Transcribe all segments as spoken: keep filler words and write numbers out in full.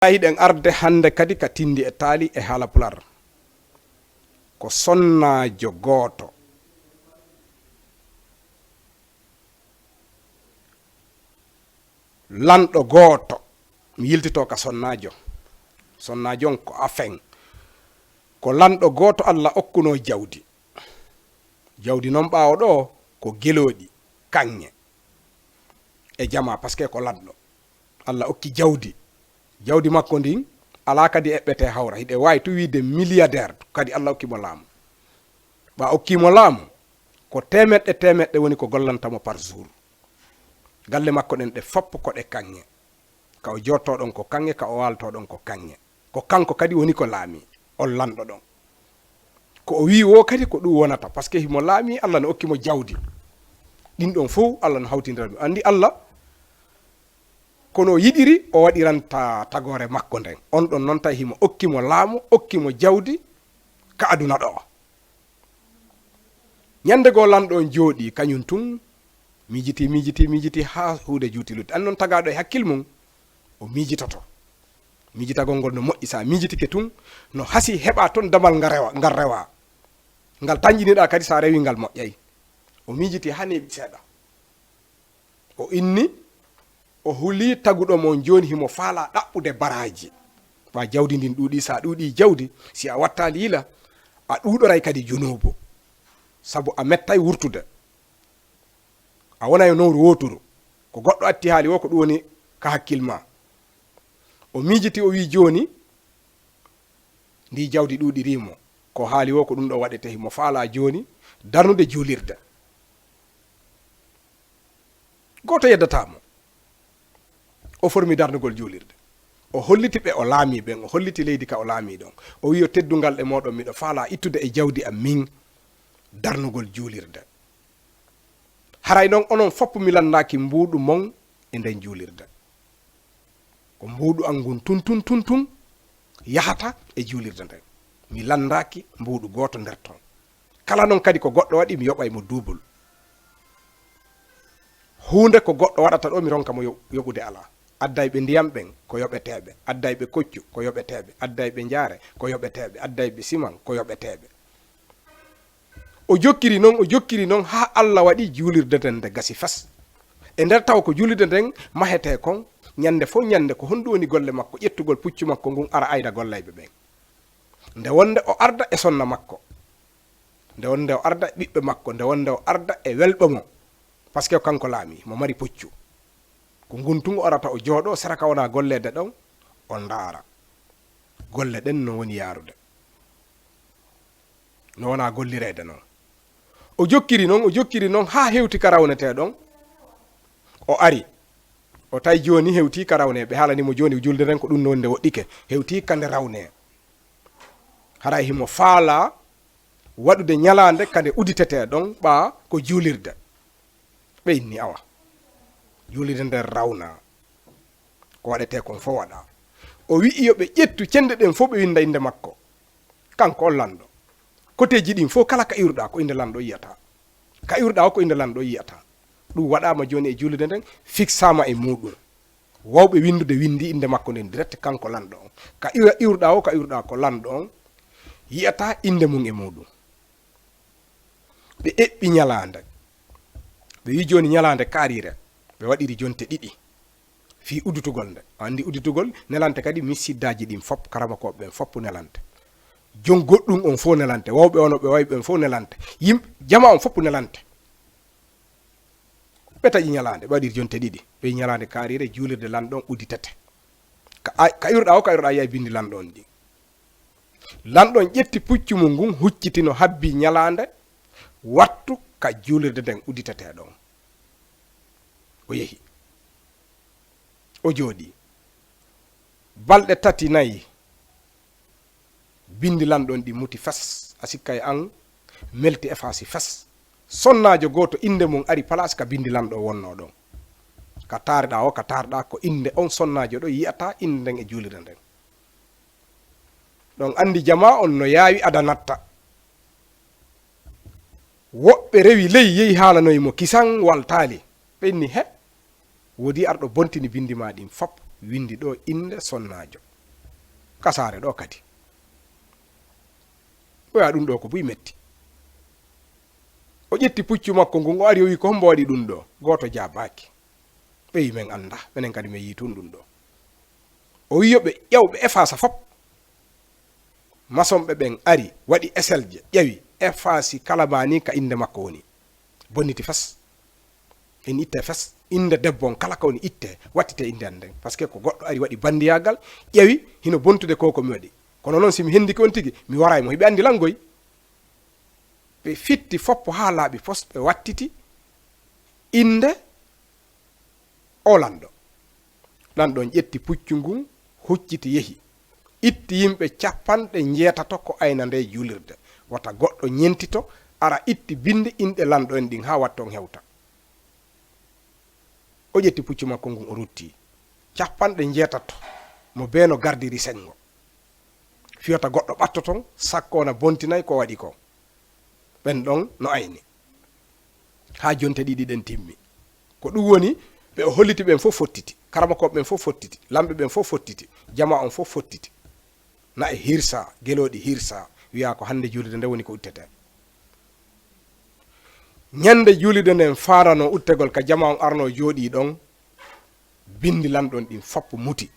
Hiɗen arde hannde kadi ka tinndi e taali e haala pular. Ko sonnaajo gooto, lanɗo gooto, mi yiltito ka sonnaajo. Sonnaajo on ko afen. Ko lanɗo gooto Alla okkunoo jawdi. Jawdi non ɓaawo ɗoo ko gelooɗi, kaŋŋe e jamaa, parce que ko lanɗo. Alla okki jawdi. Jawdi makko ndin alaa kadi eɓɓete hawra. Hiɗe waawi tu wiide milliardaire, kadi Alla okki mo laamu. Ɓa okki mo laamu, ko teemeɗɗe teemeɗɗe woni ko gollanta mo par jour. Galle makko ɗen ɗe fop ko ɗe kaŋŋe. Ka o jooɗotoo ɗon ko kaŋŋe, ka o waalotoo ɗon ko kaŋŋe. Ko kanko kadi woni ko laamii, on lanɗo ɗon. Ko o wi'i woo kadi ko ɗum wonata, parce que himo laamii, Alla no okki mo jawdi. Ɗin ɗon fow Alla no hawtindira ɗum. Anndi Alla, kono o yiɗiri, o waɗiranta tagoore makko nden. On ɗon non tawi himo okki mo laamu, okki mo jawdi ka aduna ɗoo. Ñande goo lanɗo on jooɗii, kañun tun, miijitii, miijitii, miijitii, haa huunde juuti lutti. Anndi non tagaaɗo e hakkil mun, o miijitoto. Miijitagol ngol no moƴƴi, si a miijitike tun, no hasii heɓaa ton damal ngal rewa, ngal rewa. Ngal tanƴiniɗaa kadi, si a rewii ngal moƴƴay. O miijitii haa neeɓi seeɗa. O inni, o hulii taguɗo mo on jooni, himo faalaa ɗaɓɓude baraaji. Ɓa jawdi ndin ɗuuɗii, si a ɗuuɗii jawdi, si a wattaali yila, a ɗuuɗoray kadi junuubu. Sabu a mettay wurtude. A wonay e nowru wooturu. Ko goɗɗo atti haali woo, ko ɗum woni ka hakkil maa. O miijiti, o wi'i jooni, ndi jawdi ɗuuɗirii mo. Ko haali woo, ko ɗum ɗoo waɗetee, himo faalaa jooni darnude juulirde. Gooto yeddataa mo. O formi darnugol juulirde. O holliti ɓe o laamii ɓen, o holliti leydi ka o laamii ɗon. O wi'i, yo teddungal e mooɗon, miɗo faalaa ittude e jawdi am min darnugol juulirde. Haray non onon fop mi lanndaaki mbuuɗu mon e nden juulirde. Ko mbuuɗu an ngun tun, tun, tun, tun yahata e juulirde nden. Mi lanndaaki mbuuɗu gooto nder ton. Kala non kadi ko goɗɗo waɗi, mi yoɓay mo duubul. Huunde ko goɗɗo waɗata ɗoo, mi ronka mo yo-, yoɓude alaa. Addayɓe ndiyam ɓen ko yoɓeteeɓe, addayɓe koccu ko yoɓeteeɓe, addayɓe njaare ko yoɓeteeɓe, addayɓe siman ko yoɓeteeɓe. O jokkiri non, o jokkiri non haa Alla waɗi juulirde nden nde gasi fes. E nder tawa ko juulirde nden mahetee kon, ñande fow ñande ko honɗum woni golle makko, ƴettugol puccu makko ngun ara ayna gollayɓe ɓen. Nde wonde o arda e sonna makko. Nde wonde o arda e ɓiɓɓe makko, nde wonde o arda e welɓe mo. Parce que kanko laamii, mo mari puccu. Ko ngun tun o arata o jooɗoo, sara ka wonaa golleede ɗon, o ndaara. Golle ɗen no woni yaarude. No wonaa gollireede non. O jokkiri non, o jokkiri non haa hewti ka rawnetee ɗon. O ari. O tawi jooni hewti ka rawnee. Ɓe haalani mo jooni juulde nden ko ɗum no woni nde woɗɗike. Hewti ka nde rawnee. Haray himo faalaa waɗude ñalaande ka nde uditetee ɗon, ɓa ko juulirde. Ɓe inni, awa, juulirde nden rawnaa. Ko waɗetee kon fow waɗaa. O wi'i yo ɓe ƴettu cende ɗen fow ɓe winda innde makko. Kanko on lanɗo. Koteeji ɗin fow kala ka iwruɗaa ko innde lanɗo yi'ataa. Ka iwruɗaa o ko innde lanɗo yi'ataa. Ɗum waɗaama jooni e juulirde nden, fiksaama e muuɗum. Wawɓe windude windi innde makko nden direct kanko lanɗo on. Ka iwa-, iwruɗaa o, ka iwruɗaa ko lanɗo on yi'ataa innde mum e muuɗum. Ɓe eɓɓi ñalaande. Ɓe wi'i jooni ñalaande kaariire. Ɓe waɗiri jonte ɗiɗi. Fii udditugol nde. A anndi udditugol, nelante kadi misiddaaji ɗin fop, karamakooɓe ɓen fop nelante. Jon goɗɗum on fow nelante. Wawɓe on, ɓe wawi ɓen fow nelante. Yimɓe, jamaa on fop nelante. Ɓe taƴi ñalaande, ɓe waɗiri jonte ɗiɗi. Ɓe wi'i ñalaande kaariire, juulirde lanɗo on udditete. Ka, a, ka iwruɗaa o, ka iwruɗaa yi'ay bindi lanɗo on ɗin. Lanɗo on ƴetti puccu mum ngun, huccitino, habbi ñalaande, wattu ka juulirde nden udditetee ɗon. O yehi. O jooɗii. Balɗe tati, nayi, bindi lanɗo on ɗi muti fes. A sikkay an melti efface fes. Sonnaajo gooto innde mum ari place ka bindi lanɗo wonnoo ɗon. Ka taariɗaa o, ka taariɗaa ko innde on sonnaajo ɗo yi'ataa innde nden e juulirde nden. Ɗon anndi jamaa on no yaawi ada natta. Woɓɓe rewi ley, yehi haalanoyi mo kisan, waltaali. Ɓe inni, he, woodi arɗo bontini bindi maa ɗin fop, windi ɗo innde sonnaajo. ka saare ɗoo kadi. Wi'a ɗum ɗoo ko buy metti. O ƴetti puccu makko ngun, o ari, o wi'i, "Ko hombo waɗi ɗum ɗoo?" Gooto jaabaaki. Ɓe wi'i, "Men anndaa, menen kadi men yi'i tun ɗum ɗoo." O wi'i yo ɓe ƴeew, ɓe efface fop. Masonɓe ɓen ari, waɗi eselje, ƴeewi, efface kala maani ka innde makko woni. Bonniti fes. En itte fes. Innde debbo on kala ko woni itte, wattite innde an nden. Parce que ko goɗɗo ari waɗi bandiyaagal, ƴeewi, hino bontude ko ko mi waɗi. Kono non si mi hendike on tigi, mi waray mo. Hiɓe anndi langoy. Ɓe fitti foppo haa laaɓi fos, ɓe wattiti innde o lanɗo. Lanɗo on ƴetti puccu ngun, hucciti yehi. Itti yimɓe capanɗe njeetato ko ayna nde juulirde. Wata goɗɗo ñentito, ara itti bindi inɗe lanɗo en ɗin haa watton hewta. O ƴetti puccu makko ngun, o rutti. Capanɗe njeetato mo bee no gardiri senngo. Fiyota goɗɗo ɓatto ton, sakko wona bontinay ko waɗi ko. Ɓen ɗon no ayni. Haa jonte ɗiɗi ɗen timmi. Ko ɗum woni, ɓe o holliti ɓen fof fottiti. Karamakooɓe ɓen fof fottiti. Lamɓe ɓen fof fottiti. Jamaa on fof fottiti. Na'i hirsa, gelooɗi hirsa. Wi'a ko hannde juulirde nde woni ko uttete. Ñande juulirde nden faarano uttegol ka jamaa on arno jooɗii ɗon. Bindi lanɗo on ɗin foppo muti.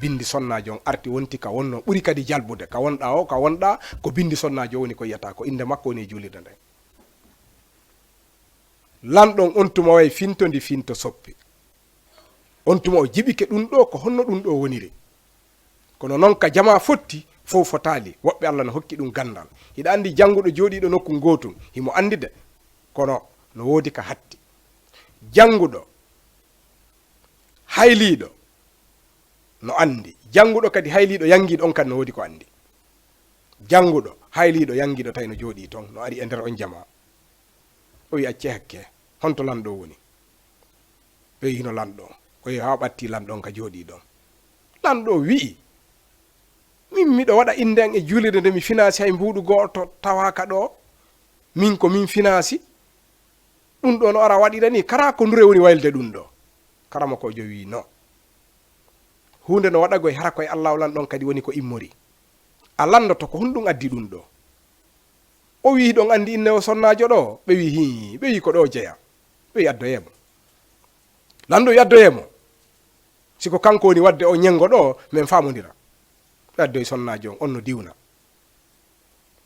Bindi sonnaajo on arti wonti ka wonno ɓuri kadi jalbude. Ka wonɗaa o, ka wonɗaa, ko bindi sonnaajo woni ko yiyata, ko innde makko woni e juulirde nden. Lanɗo on on tuma wayi finto ndi finto soppi. On tuma o jiɓike ɗum ɗoo, ko honno ɗum ɗoo woniri. Kono non ka jamaa fotti, fow fotaali. Woɓɓe Alla no hokki ɗum ganndal. Hiɗa anndi jannguɗo jooɗiiɗo nokku ngootun, himo anndi de. Kono no woodi ka hatti. Jannguɗo, hayliiɗo, no anndi. Jannguɗo kadi hayliiɗo yanngiiɗo on kadi no woodi ko anndi. Jannguɗo, hayliiɗo yanngiiɗo tawi no jooɗii ton, no ari e nder on jamaa. O wi'i, "Accee hakkee, honto lanɗo woni?" Ɓe wi'i, "Hino lanɗo." O wi'i, "Haa ɓattii lanɗo on ka jooɗii ɗon." Lanɗo wi'i, "Min miɗo waɗa innde an e juulirde nde mi finaasi hay mbuuɗu gooto tawaaka ɗoo. Min ko min finaasi. Ɗum ɗoo no ara waɗira ni, kara ko ndure woni waylde ɗum ɗoo." Karamokoojo wi'i, "No. Huunde no waɗagoy hara ko e Allaahu lanɗo on kadi woni ko immori. A lanndoto ko honɗum addi ɗum ɗoo?" O wi'i, "Hiɗon anndi inne o sonnaajo ɗoo?" Ɓe wi'i, "Hii." Ɓe wi'i, "Ko ɗoo jeyaa." Ɓe wi'i, "Addoyee mo. Lanɗo wi'i, addoyee mo. Si ko kanko woni waɗde o ñenngo ɗoo, men faamondira." Ɓe addoyi sonnaajo on, on no diwna.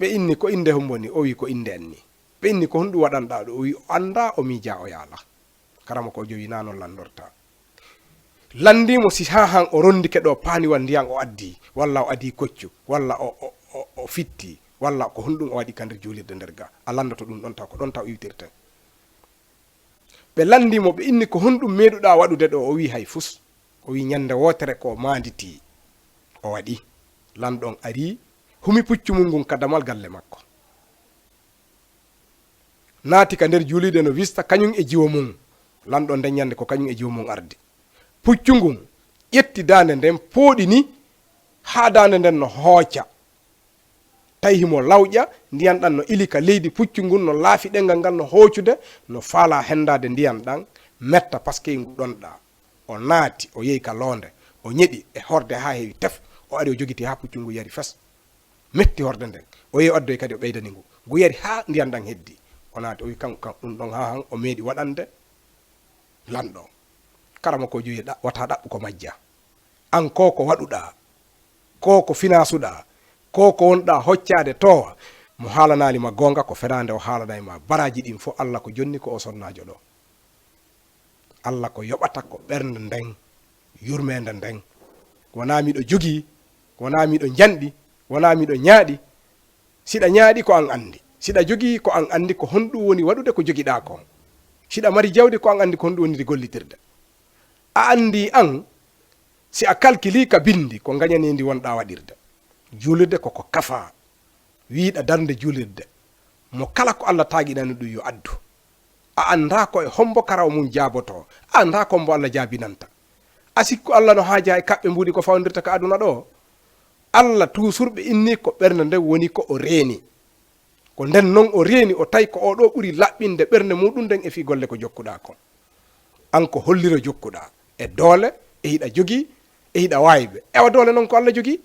Ɓe inni, "Ko innde hombo ni?" O wi'i, "Ko innde an ni." Ɓe inni, "Ko honɗum waɗanɗaa ɗoo?" O wi'i, "O anndaa, o miijaa, o yaala." Karamokoojo wi'i, "Naa non lanndortaa." Lanndii mo si haa han o rondike ɗoo paaniwal ndiyan o addi, walla o adii koccu, walla o, o, o, o fitti, walla ko honɗum o waɗi ka nder juulirde nder ga. A lanndoto ɗum ɗon taw, ko ɗon taw iwtirten. Ɓe lanndii mo, ɓe inni, "Ko honɗum meeɗuɗaa waɗude ɗoo?" O wi'i, "Hay fus." O wi'i, "Ñannde wootere ko o maanditii, o waɗi." Lanɗo on arii, humi puccu mun ngun ka damal galle makko. Naati ka nder juulirde no wista kañum e jiwo mun. Lanɗo nden ñannde ko kañum e jiwo mun ardi. Puccu ngun ƴetti daande nden, pooɗi ni haa daande nden no hooca. Tawi himo lawƴa, ndiyan ɗan no ili ka leydi, puccu ngun no laafi ɗengal ngal no hoocude, no faalaa henndaade ndiyan ɗan, metta, paskey ngu ɗonɗaa. O naati, o yehi ka loonde, o ñeɗi e horde haa heewi tef, o ari o jogiti haa puccu ngu yari fes. Metti horde nden. O yehi o addoyi kadi o ɓeydani ngu. Ngu yari haa ndiyan ɗan heddi. O naati, o wi'i, "Kan, kan, ɗum ɗon haa han o meeɗi waɗande lanɗo." Karamokoojo wi'i, "Ɗa-, wata ɗaɓɓu ko majja. An ko ko waɗuɗaa, ko ko finaasuɗaa, ko ko wonɗaa hoccaade toowa, mo haalanaali ma goonga ko fenaande o haalanay ma. Baraaji ɗin fof Alla ko jonni ko o sonnaajo ɗoo. Alla ko yoɓata ko ɓernde nden, yurmeende nden. Wonaa miɗo jogii, wonaa miɗo njanɗi, wonaa miɗo ñaaɗi. Siɗa ñaaɗi ko an anndi. Siɗa jogii ko an anndi ko honɗum woni waɗude ko jogiɗaa kon. Siɗa mari jawdi ko an anndi ko honɗum woni gollitirde. A anndi an, si a kalkilii ka binndi ko ngañaneendi wonɗaa waɗirde. Juulirde ko ko kafaa. Wiiɗa darnde juulirde. Mo kala ko Alla taaginani ɗum yo addu. A anndaa ko e hombo karaw mun jaabotoo. A anndaa ko hombo Alla jaabinanta. A sikku Alla no haajaa e kaɓɓe mbuuɗi ko fawndirta ka aduna ɗoo? Alla tuusurɓe inni ko ɓernde nden woni ko o reeni. Ko nden non o reeni, o tawi ko oo ɗoo ɓuri laɓɓinde ɓernde muuɗum nden e fii golle ko jokkuɗaa kon. An ko holliro jokkuɗaa e doole, e hiɗa jogii, e hiɗa waawi ɓe. Ewa doole non ko Alla jogii.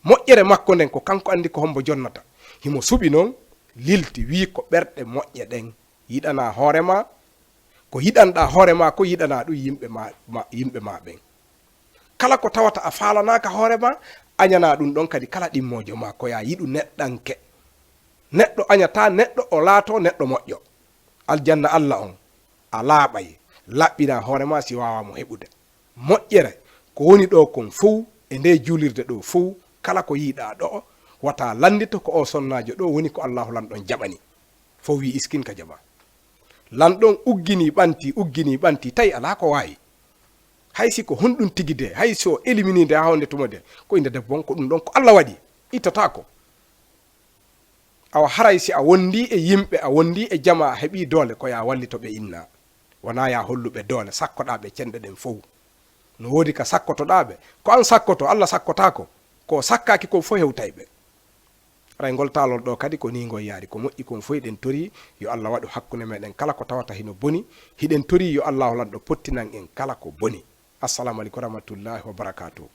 Moƴƴere makko nden ko kanko anndi ko hombo jonnata. Himo suɓi non, lilti, wii ko ɓerɗe moƴƴe ɗen. Yiɗanaa hoore maa, ko yiɗanɗaa hoore maa ko yiɗanaa ɗum yimɓe maa, maa, yimɓe maa ɓen. Kala ko tawata a faalanaaka hoore maa, añanaa ɗum ɗon kadi kala ɗimmoojo maa ko yaa yiɗu neɗɗanke. Neɗɗo añataa neɗɗo o laatoo neɗɗo moƴƴo. Aljanna Alla on, a laaɓay, laɓɓinaa hoore maa si waawaa mo heɓude. Moƴƴere ko woni ɗoo kon fow e ndee juulirde ɗoo fow, kala ko yiiɗaa ɗoo, wata lanndito ko oo sonnaajo ɗoo woni ko Allaahu Lanɗon jaɓani. Fow wii iskin ka jaɓaa. Lanɗon ugginii ɓantii, ugginii ɓantii, tawi alaa ko waawi. Hay si ko honɗun tigi de, hay si o éliminii nde haa honde tuma de, ko innde debbo on, ko ɗum ɗon ko Alla waɗi, ittataako. Awa haray si a wondii e yimɓe, a wondii e jamaa, a heɓii doole, ko yaa wallito ɓe inna. Wanaa yaa hollu ɓe doole, sakkoɗaa ɓe cenɗe ɗen fow. No woodi ka sakkotoɗaa ɓe. Ko an sakkoto, Alla sakkotaako. Ko o sakkaaki kon fow hewtay ɓe. Haray ngol taalol ɗoo kadi ko nii ngol yaari. Ko moƴƴi kon fow hiɗen torii yo Alla waɗu hakkunde meɗen kala ko tawata hino boni. Hiɗen torii yo Allaahu Lanɗo pottinan en kala ko boni. Assalamu aleykum wa rahmatullahi wa barakaatuhu.